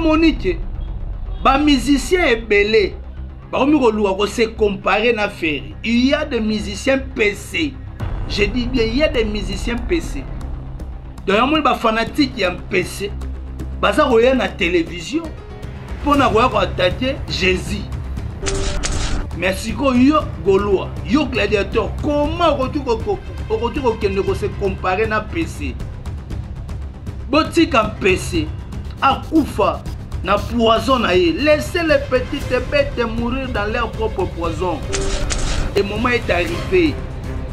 Omoni ke bamusicien ebele bakomi koluka kose comparer na Ferre. Il y a des musiciens PC, je dis bien, il y a des musiciens PC. Donc yamoni bafanatike ya mpese baza koya na télévision mpo na koya koatake Jésus. Mais sikoyo yo Gaulois, yo gladiateur, comment okoki kokende kose comparer na PC? Botika mpese akufa na poison na ye. Laissez les petites bêtes mourir dans leur propre poison. Le moment est arrivé.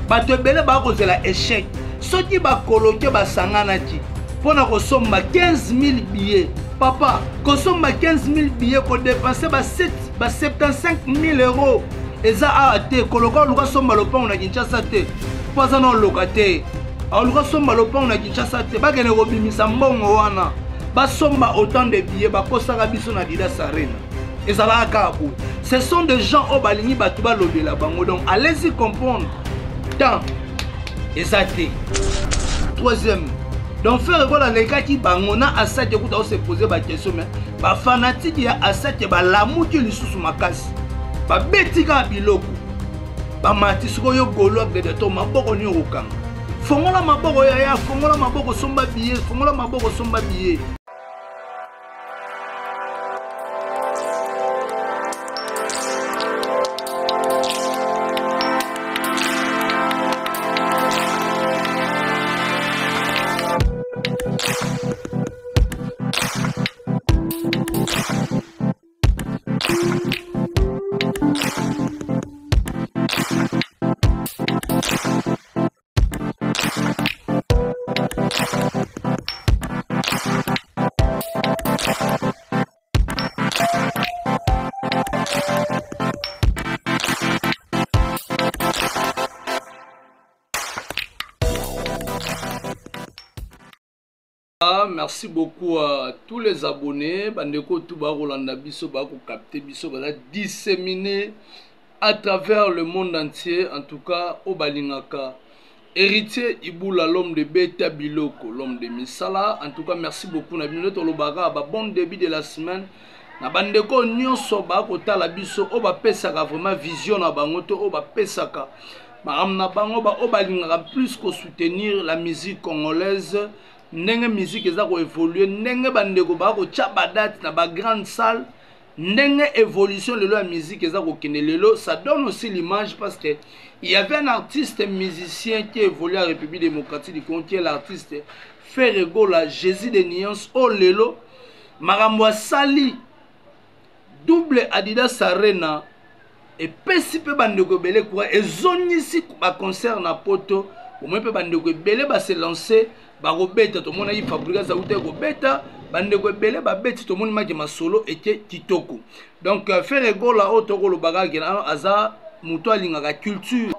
Bato ebele bakozela échec. Soki bakoloke basanganaki mpo na kosomba 15 000 billets, papa, kosomba 15 000 billets, kodepense ba 7 ba 75 000 euros eza awa te. Koloka oluka somba lopango na Kinshasa te, mpo aza na oloka te. Aluka somba lopango na Kinshasa te, bakende kobimisa mbongo wana basomba autant de billets. Bakosaka biso na Adidas Arena, ezalaka kaka boye. Ce sont des gens oyo balingi bato balobela bango. Donc allez-y comprendre, temps eza te. Troisième, donc Ferre Gola alekaki bango na Asake. Kuta ose pose baquestion, mais bafanatike ya Asake balamuki lisusu makasi, babeti kaka biloko, bamati. Sikoyo Gaulois, gladiateur, maboko nini okokanga? Fongola maboko yaya, fongola maboko, somba billet, fongola maboko, somba billet. Ah, merci beaucoup à tous les abonnés. Bandeko tout bakolanda biso, bakokapte biso, baza disséminé à travers le monde entier. En tout cas, oyo balingaka Héritier Ibula, l'homme de Beta Biloko, l'homme de Misala. En tout cas, merci beaucoup na bino. Tolobaka ba bon début de la semaine na bandeko nyonso bakotala biso, oyo bapesaka vraiment vision na bango to oyo bapesaka makambo na bango, ba oyo balingaka plus kosoutenir la musique congolaise, ndenge musique eza koévolue, ndenge bandeko bakotya badate na bagrande salle, ndenge évolution lelo ya musique eza kokende lelo. Ça donne aussi l'image, parce que il y avait un artiste musicien qui évolue à République démocratique du Congo, qui est l'artiste Ferre Gola, Jésus de Nuance, oyo lelo makambo asali, double Adidas Arena, epesi mpe bandeko ebele courant, ezongisi baconcert na Poto. Omoi mpe bandeko ebele base lance, bakobeta. Tomonaki Fabregas auta kobeta, bandeko ebele babeti, tomoni maki masolo eke kitoko. Donc Ferre Gola oyo tokolobaka ke aza moto alingaka culture,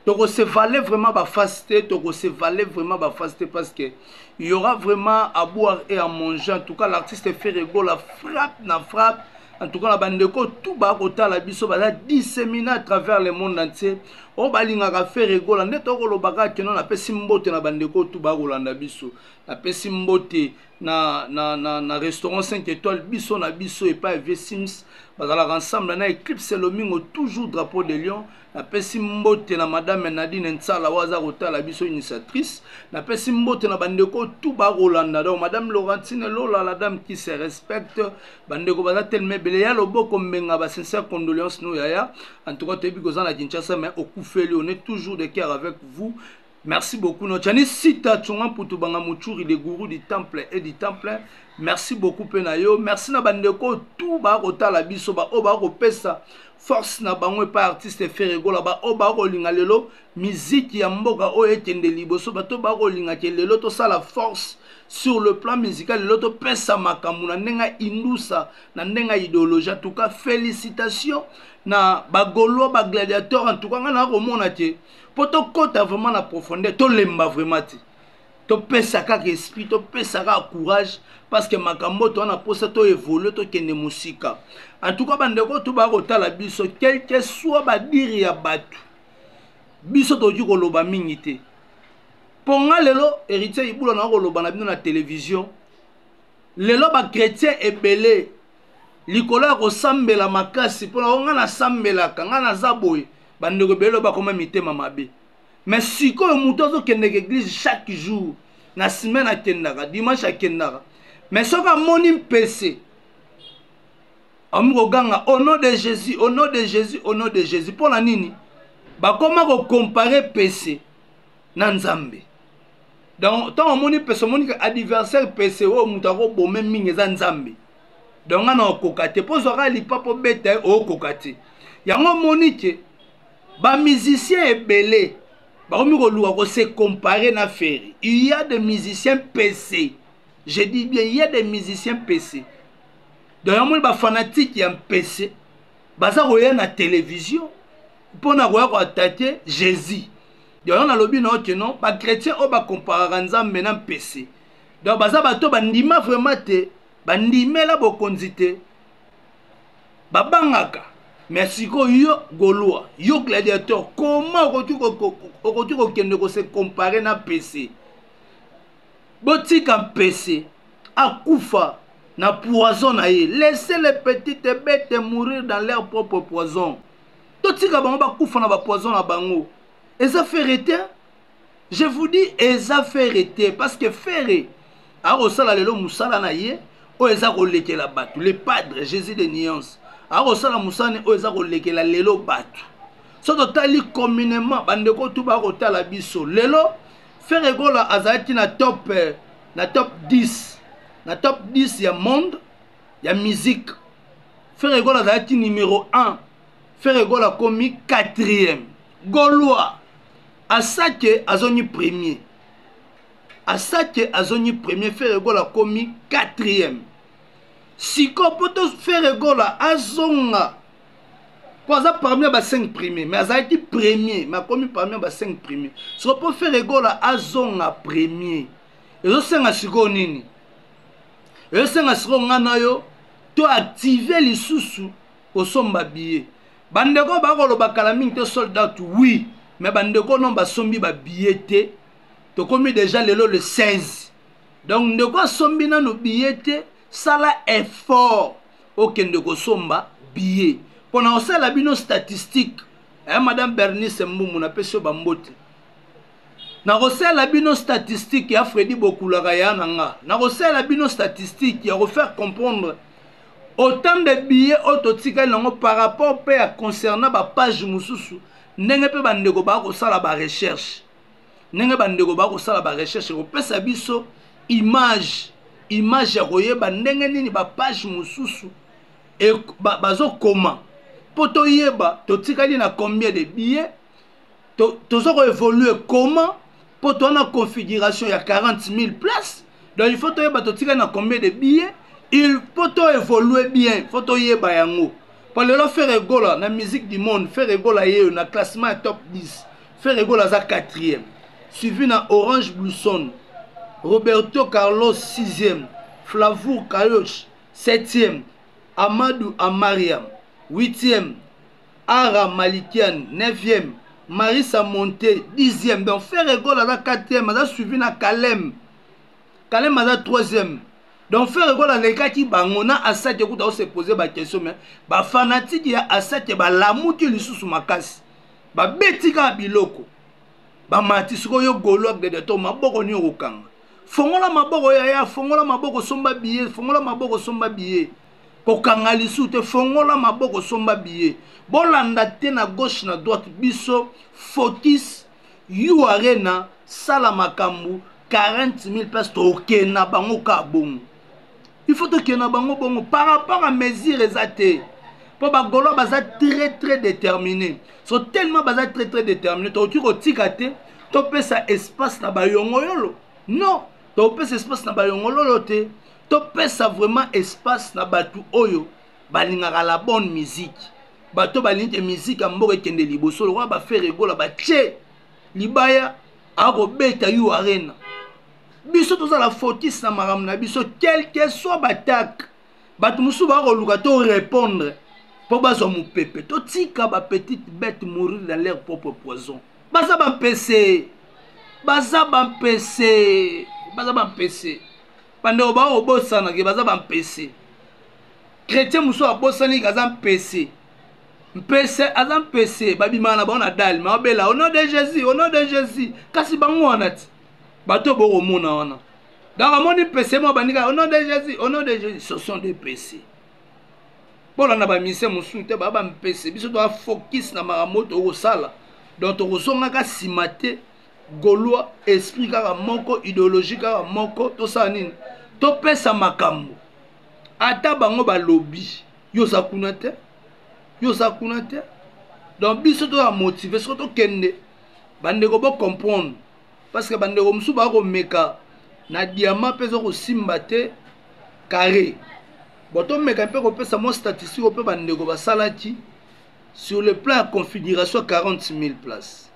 tokose vale vraiment baface te, tokose vale vraiment baface te, parce que il y aura vraiment à boire et à manger. En tout cas, l'artiste Ferre Gola frappe na frappe. En tout cas, na bandeko tout bakotala biso, baza disséminé à travers le monde entier, oyo balingaka Ferre Gola, nde tokolobaka keno. Napesi mbote na bandeko tout bakolanda biso. Napesi mbote na restaurant 5 étoiles biso na biso epai ya Sims, bazalaka ensemble na Eclipse Lomingo, toujours drapeau de Lion. Napesi mbote na madame Nadine Nsala oyo aza kotala biso, initiatrice. Napesi mbote na bandeko tout bakolanda, donc madame Laurentine Lola, la dame qui se respecte. Bandeko baza telema ebele ya loboko mbenga, basincère condoléance no yaya. En tout cas, toyebi koza na Kinshasa, mais okufeli, on est toujours de cœur avec vous. Merci beaucoup. No Chani Sita Tchonga Mputu Banga Muchuri, le gourou du temple et du temple. Merci beaucoup pe na yo. Merci na bandeko tout ba kotala biso, ba oyo ba kopesa force na bango epa artiste Ferre Gola, ba oyo ba kolinga lelo musique ya mboka oyo ekende liboso, bato ba kolinga ke lelo tosala force sur le plan musical, lelo topesa makambo na ndenge indusa, na ndenge idéologie. En tout cas, félicitations na ba Gaulois, ba gladiateurs. En tout cas, nga na komona te po tokɔta vraiment na profondeur, tolemba vraiment te, topesa kaka esprit, topesa kaka courage, parce que makambo to wana mposa toévolue, tokende mosika. En tout cas, bandeko to baya kotala biso, quel que soit badire ya bato, biso tokoki koloba mingi te. Mpo nga lelo Héritier Ibula na koloba na bino na télévision. Lelo ba chrétien ebele likolo ya kosambela makasi mpona o ngai nasambelaka ngai naza boye, bandeko ebele oyo bakoma mitema mabe. Mais sikoyo moto azokendeka église chaque jour, na semaine akendaka, dimanche akendaka, mais soki amoni mpese akomi koganga au nom de Jésus, au nom de Jésus, au nom de Jésus. Mpo na nini bakoma kocompare pese na Nzambe? Donc ntango omoni pese, omoni ke adversaire pese oyo moto akobome mingi eza Nzambe. Donc nga na okoka te mpo ozwaka lipa mpo beta ye, okoka te. Yango omoni ke bamusicien ebele bakomi koluka kose comparer na Ferre. Il y a des musiciens PC, je dis bien, il y a des musiciens PC. Donc yango omoni bafanatike ya mpese baza koya na télévision mpona koya koatake Jésus. Donc yango nalobi na yo ke non, bachrétien oyo bakomparaka Nzambe na mpese, donc baza bato bandima vraiment te, bandimela bokonzi te, babangaka. Mais sikoyo yo Gaulois, yo gladiateur, comment okoki kokende kose comparer na pc? Botika mpese akufa na poison na ye. Laissez les petites bêtes mourir dans leur propre poison. Totika bango bakufa na bapoison na bango. Eza Ferre te, je vous dis, eza Ferre te, parce que Ferre akosala lelo mosala na ye oyo eza kolekela bato. Le Padre Jésus de nuance akosala mosala oyo eza kolekela lelo bato. So totali communément, bandeko tu bakotala biso lelo, Ferre Gola azalaki na top 10, na top 10 ya monde ya musique. Ferre Gola azalaki numéro 1, Ferre Gola akomi 4e. Gaulois Asake azongi premier, Asake azongi premier, Ferre Gola akomi 4e. Sikoyo mpo to Ferre Gola azonga, mpo aza parmi ya ba 5 premier, mais azalaki premier, mais akomi parmi ya ba 5 premier. Sikoyo mpo Ferre Gola azonga premier, ezosenga sikoyo nini? Ezosenga sikoyo ngai na yo to active lisusu kosomba billet. Bandeko bakoloba kala mingi te sold out, oui, mais bandeko non, basombi babillet te. Tokomi déjà lelo le 16, donc ndeko asombi nano billet te, sala effort okende kosomba billet. Mpo na kosala bino statistique, eh, madame Bernice Mbumbu, napesi yo bambote. Nakosala bino statistique ya Fredi Bokulaka ya na nga, nakosala bino statistique ya kofaire comprendre autant de billets oyo totikali nango par rapport mpe ya concernant bapage mosusu, ndenge mpe bandeko bakosala barecherche, ndenge bandeko bakosala barecherche ekopesa biso image ya koyeba ndenge nini bapage mosusu bazokoma, mpo toyeba totikali na combien de billets, toza koévolue comment, mpo toza na configuration ya 40 000 places. Donc il faut toyeba totikali na combien de billets. Il faut toévolue bien, faut toyeba yango. Mpo lelo Ferre Gola na musique du monde, Ferre Gola yeyo na classement ya top 10, Ferre Gola aza 4e, suivi na Orange Bluson, Roberto Carlos 6e, Flavour Kayoch 7e, Amadou Amariam 8e, Ara Malikian 9e, Marisa Monte 10e. Donc Ferre Gola aza 4e, aza suivi na Kalem, Kalem aza 3e. Donc Ferre Gola alekaki bango na Asake. Kuta ose pose baquestion, mais bafanatike ya Asake balamuki lisusu makasi, babeti kaka biloko, bamati. Sikoyo Gaulois gladiateur, maboko nini okokanga? Fongola maboko yaya, fongola maboko, somba billet, fongola maboko, somba billet. Kokanga lisusu te, fongola maboko, somba billet. Bolanda te na gauche na droite, biso focus U Arena. Sala makambo 40 000 place, tokende na bango kaka bongo. Il faut tokende na bango bongo par rapport à mesure eza te, mpo bagaulois baza très très déterminé. So tellement baza très très déterminé, tokoki kotika te topesa espace na bayongoyolo. Non, topesa espace na bayongololo te, topesa vraiment espace na bato oyo balingaka la bonne musique, bato balingi te musique ya mboka ekende liboso, lokola baFerre Gola batie libaya akobeta U Arena. Biso tozala focus na makambo na biso, quelque soit batake bato mosusu bakoluka to répondre mpo bazwa mopepe. Totika bapetite bête mourir dans leur propre poison. Baza bampese, baza bampese, baza bampese. Bandeko bakobosana ke baza bampese. Chrétien mosusu abosani ke aza mpese. Mpese aza mpese, babimaka na bango na dale, ma babela au nom de Jésus, au nom de Jésus. Kasi bango wana ti bato bokomona wana. Donc amoni mpese moko bandika au nom de Jésus, au nom de Jésus, ce sont des mpese. Bolanda ba musiciens mosusu te, ba bampese. Biso toa focus na makambo tokosala. Donc tokozongaka nsima te. Gaulois, esprit kaka moko, idéologie kaka moko, tosala nini? Topesa makambo. Ata bango balobi, yo oza kuna te, yo oza kuna te. Donc biso toza motivé, soki tokende, bandeko bo comprendre, parce que bandeko mosusu bakomeka na diamant mpe eza kosimba te carré. Bon, tomeka mpe kopesa mwa statistique mpe bandeko basalaki sur le plan ya configuration 40 000 places.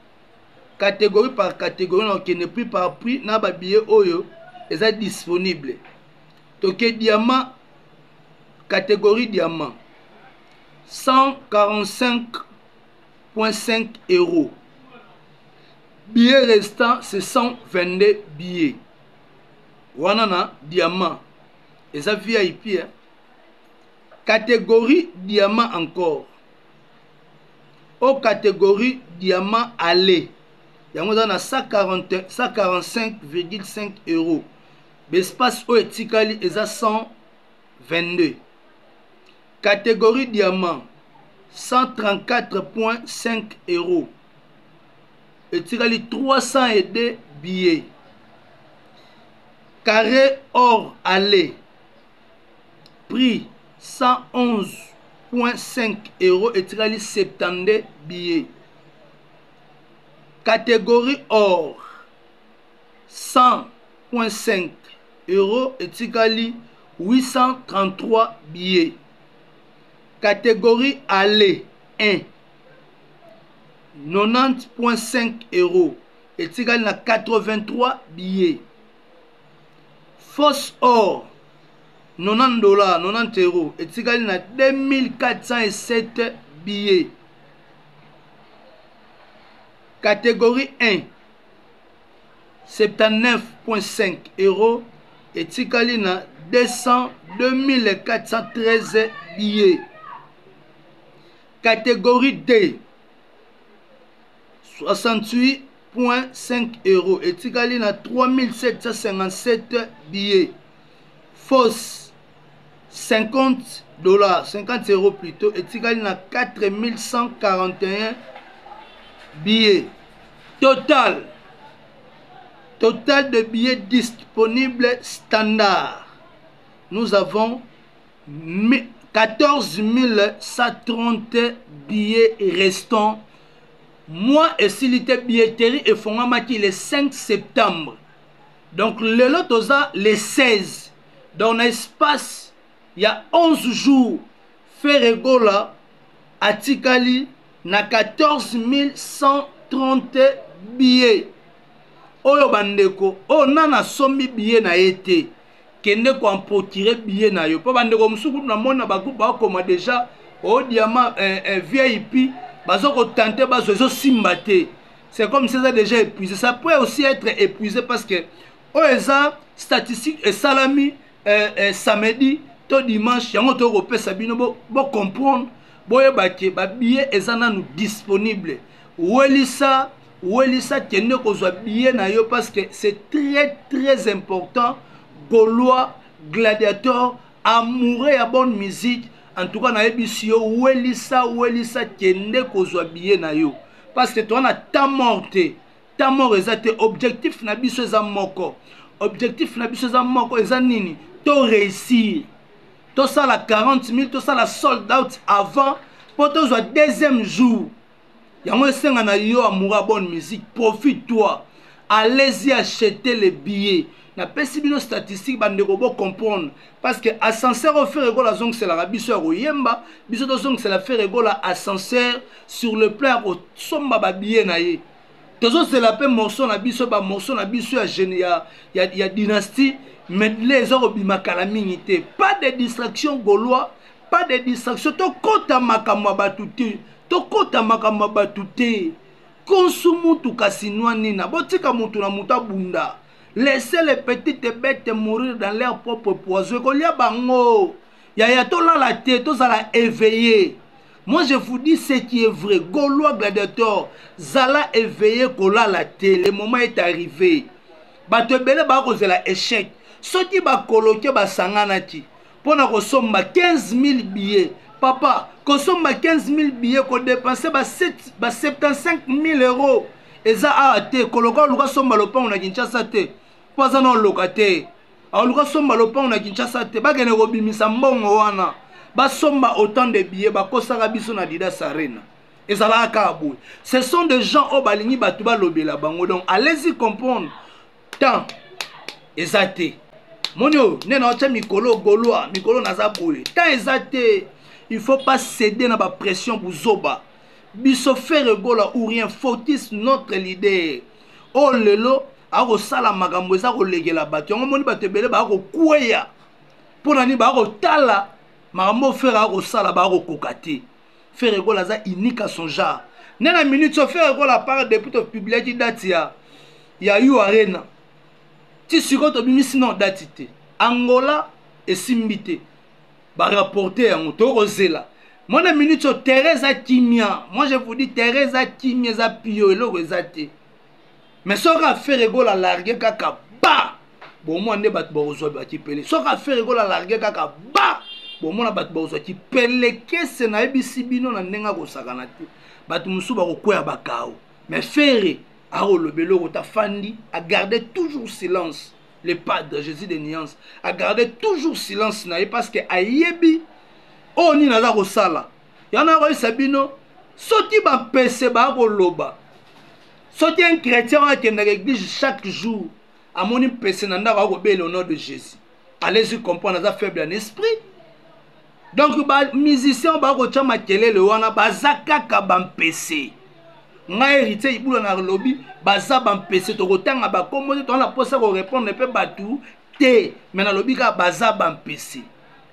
Catégorie par catégorie, na okende prix par prix na ba billets oyo eza disponible. Toke diamant, catégorie diamant 145,5 euros. Billet restant c'est 122 billets. Wana na diamant eza VIP, hein. Catégorie diamant encore. Au catégorie diamant aller yango eza na 145,5 euros. L'espace oyo etikali eza 122. Catégorie diamant 134,5 euros. Etikali 302 billets. Carré or aller prix 111,5 euros, etikali 72 billets. Catégorie or 100,5 euros, etikali 833 billets. Catégorie aller 1 90,5 euros, etikali na 83 billets. Fausse or 90 $, 90 euros, etikali na 2407 billets. Catégorie 1 79,5 euros, etikali na 202 413 billets. Catégorie D 68,5 euros, etikali na 3757 billets. Fausse 50 $, 50 euros plutôt, etikali na 4141 billets. Total de billets disponibles standard, nous avons 14 130 billets restants. Moi esili te, billetterie efongwamaki le 5 septembre, donc lelo toza le 16, donc na espace ya 11 jours Ferre Gola atikali na 14 130 billets. Oyo bandeko oyo nana asombi billet na ye te, kende koemprocurer billet na yo, mpo bandeko mosusu kutu namoni na bagroupe bakoma déjà o diamant, VIP, baza kotenter bazwa, ezosimba te. C'est comme si eza déjà épuisé. Ça peut aussi être épuisé parce que oyo eza statistique esalami samedi to dimanche. Yango tokopesa bino bocomprendre, boyeba ke babillet eza nanu disponible. Welisa, welisa, kende kozwa billet na yo parce que c'est très très important. Gaulois, gladiateur, amoureux ya bonne musique, en tout cas nayebisi yo, welisa, welisa, kende kozwa billet na yo parce que toza na temps mort te, temps mort eza te. Objectif na biso eza moko, objectif na biso eza moko, eza nini? To réussir, tosala 40 000, tosala sold out avant mpo tozwa deuxième jour. Yango esenga na yo, amoureux ya bonne musique, profite toi, allez-y acheter les billets. Napesi bino statistique, bandeko bocomprendre, parce que ascenseur oyo Ferre Gola azongiselaka biso ya koyemba, biso tozongisela Ferre Gola ascenseur sur le plan ya kosomba babillet na ye. Tozozela mpe morceau na biso, bamorceau na biso ya dynastie medley eza kobima kala mingi te. Pas de distraction, Gaulois, pas de distraction. Tokɔta makambo ya bato te, tokɔta makambo ya bato te. Konsu mutu kasi nwa nina, botika mutu na mutu abunda. Laissez les petites bêtes mourir dans leur propre poison. Ekolia bango. Yaya tolala te, tozala éveillé. Moi je vous dis ce qui est vrai. Gaulois gladiateur, zala éveillé kolala te. Le moment est arrivé. Bato ebele bakozela échec. Soki bakoloke basanganaki mpo na kosomba 15 000 billets papa kosomba 15 000 billets kodepense ba, 7, ba 75 000 euros eza awa te koloka oluka somba lopango na kinshasa te mpo aza na oloka te aluka somba lopango na kinshasa te bakende kobimisa mbongo wana basomba autant de billets bakosaka biso na didas arena ezalaka kaka boye. Ce sont des gens oyo balingi bato balobela bango. Donc allez-y comprendre, temps eza te. Moni oyo nde naotya mikolo gaulois, mikolo naza boye, temps eza te. Il faut pas céder na bapression buzoba. Biso Ferre Gola ou rien, focus notre leader. Oyo lelo akosala makambo eza kolekela bato yango. Moni bato ebele bakokweya mpo na nini? Bakotala makambo Ferre akosala, bakokoka te. Ferre Gola aza unique à son genre. Nde na minute so Ferre Gola part, depuis topubliaki date ya U Arena ti sikoyo, tobimisi no date te. Angola esimbi te, barapporte yango, tokozela. Mwana minute oyo terrain eza kimia. Moi je vous dis, terrain eza kimia, eza pio, eloko eza te. Mais soki a Ferre Gola largue kaka ba bomona nde bato bakozwa bakipele. Soki a Ferre Gola largue kaka ba bomona bato bakozwa kipelekese. Nayebisi bino na ndenge akosakana te, bato mosusu bakokwea bakao. Mais Ferre akoloba eloko tafandi, agarde toujours silence. Le padre Jésus de nuance agarde toujours silence na ye parce que ayebi oyo nini aza kosala. Yango nakoyebisa bino, soki bampese bakoloba, soki un chrétien oyo akendaka église chaque jour amoni mpese na ndako, akobela au nom de Jésus, allez-y comprendre, aza faible en esprit. Donc bamusicien bakotya makelele wana baza kaka bampese. Ngai Héritier Ibula na lobi, baza bampese. Tokotanga bakombo te, toza na mposa korépondre mpe bato te, mais nalobi kaka baza bampese.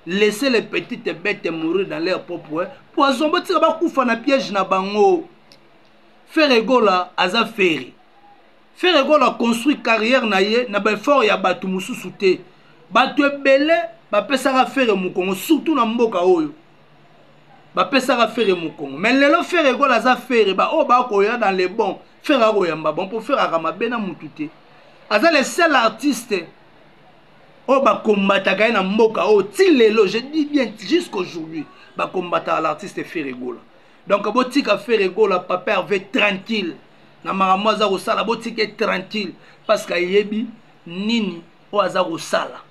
Laissez les petites bêtes mourir dans leur propre poison. Botika bakufa na piège na bango. Ferre Gola aza Ferre. Ferre Gola construit carrière na ye na baeffort ya bato mosusu te. Bato ebele bapesaka Ferre mokongo, surtout na mboka oyo bapesaka Ferre mokongo. Mais lelo Ferre Gola aza Ferre. Baoyo bakoya dans le bon, Ferre akoyamba bon, mpo Ferre aka mabe na mutu te. Aza le seul artiste oyo bakombataka ye na mboka oyo ti lelo. Je dis bien, jusqu'aujourd'hui bakombataka l'artiste Ferre Gola. Donc botika Ferre Gola, papa Hervé, tranquille na makambo aza kosala. Botika ye tranquille parce que ayebi nini oyo aza kosala.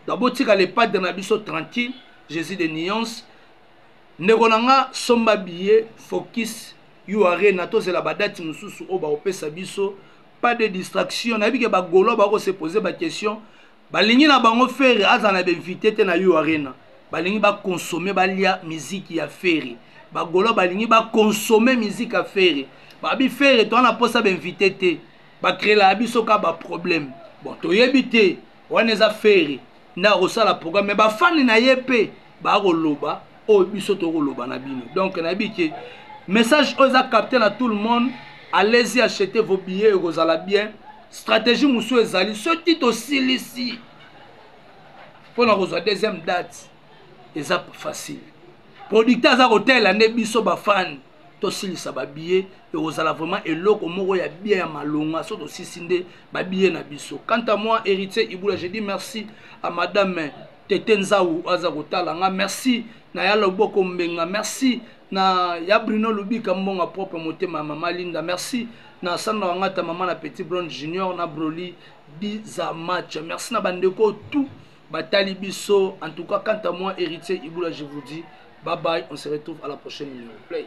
Donc botika le padre na biso tranquille. Jésus de nuance, ndeko na nga, somba billet, focus U Arena. Tozela badate mosusu oyo bakopesa biso, pas de distraction. Nayebi ke bagaulois bakose poser baquestion. Balingi na bango Ferre aza na bainvité te na U Arena. Balingi bakonsome, balia miziki ya Ferre. Bagaulois balingi bakonsome miziki ya Ferre. Babi Ferre toza na mposa bainvité te, bacréelaka biso ka baproblème. Bon, toyebi te, wana eza Ferre nde akosala programme. Mais bafani na ye mpe bakoloba oyo biso tokoloba na bino. Donc nayebi ke message oyo eza capté na tout le monde. Allez-y acheter vos billets, ekozala bien. Stratégie mosusu ezali, soki tosilisi mpona kozwa deuxième date, eza facile. Producteur aza kotalela nde biso bafani tosilisa babillet. Ekozala vraiment eloko moko ya bien, ya malonga, so tosisi nde babillet na biso. Quant à moi, Héritier Ibula, je dis merci à madame Tete Nzau aza kotala nga. Merci na ya Loboko Mbenga, merci na ya Bruno Lubika Mbonga propre, motema ya mama Linda. Merci na Sandra Wangata, mama na Petit Blonde Junior na Broli Diza Match. Merci na bandeko tout batali biso. En tout cas, quant à moi, Héritier Ibula, je vous dis bye bye, on se retrouve à la prochaine numéro play.